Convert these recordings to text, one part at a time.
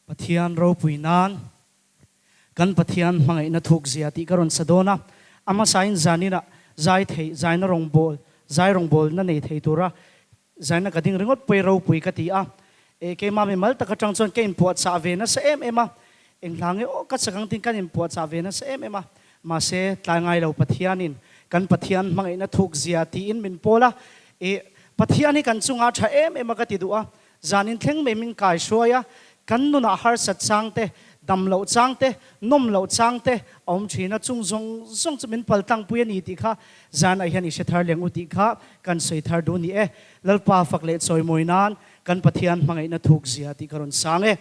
Pathian ropui nan kan Pathian hmangaihna thuk zia tih ka rawn sa dawn a, a hmasain zaninah zai thei zaina rawngbawl zai rawngbawlna nei thei tura zaina ka ding ringawt pawi ropui ka ti a, e keimah mimal tak atang chuan ka inpuahchah ve nasa em em a, eng hla nge aw ka chak ang tin kan inpuahchah ve nasa em em a, mahse tlai ngai lo Pathianin kan Pathian hmangaihna thuk zia tiin min pawl a, e Pathian hi kan chunga tha em em a ka ti duh a, Zanin thleng mai min kai hruai a, kan nunah harsat chang te, dam loh chang te, nawm loh chang te a awm thin a, chung zawng zawng chu min pal tlangpui a ni tih kha zanah hian i hre thar leng u tih kha kan sawi thar duh ni e. Lalpa fak leh chawimawi nan kan Pathian hmangaihna thuk zia tih ka rawn sang e.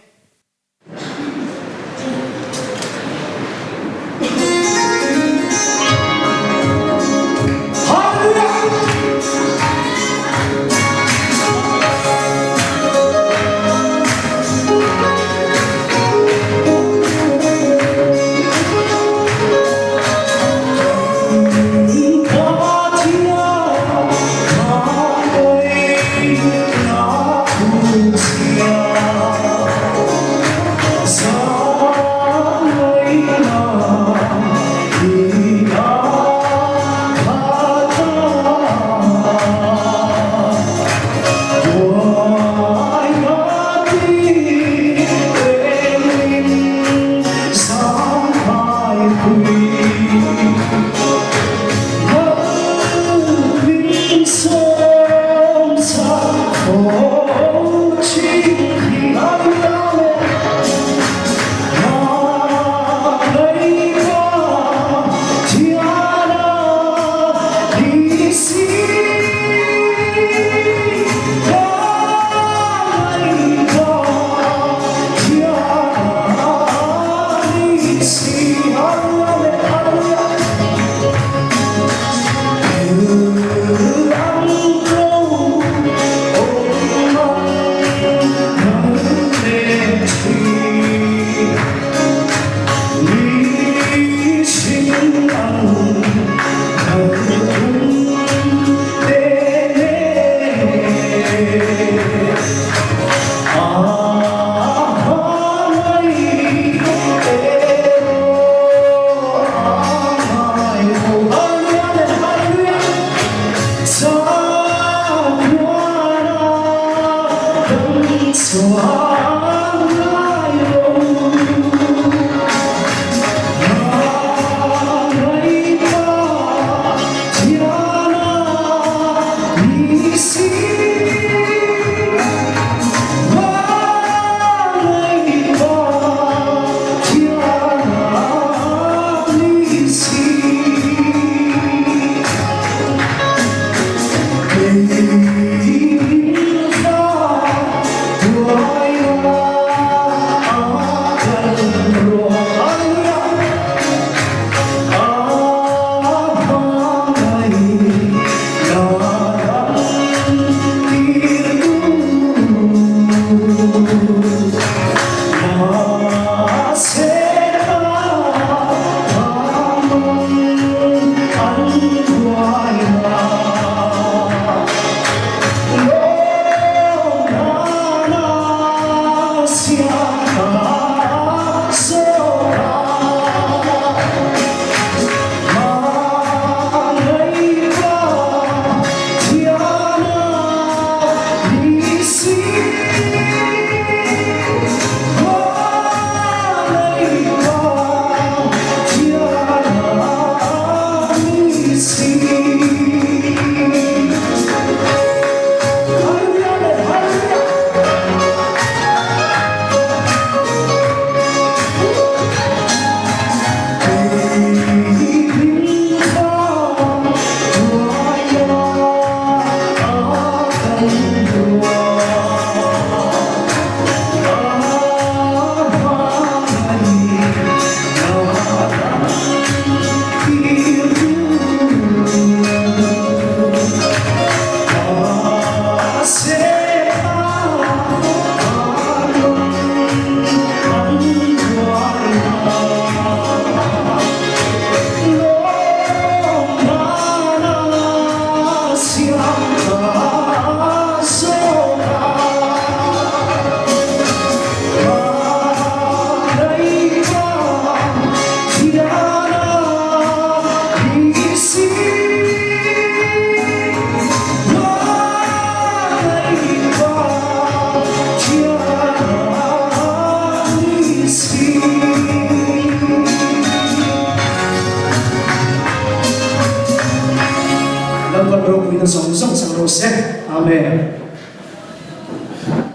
Lalpan ropuina zawng zawng chang rawh se. Amen.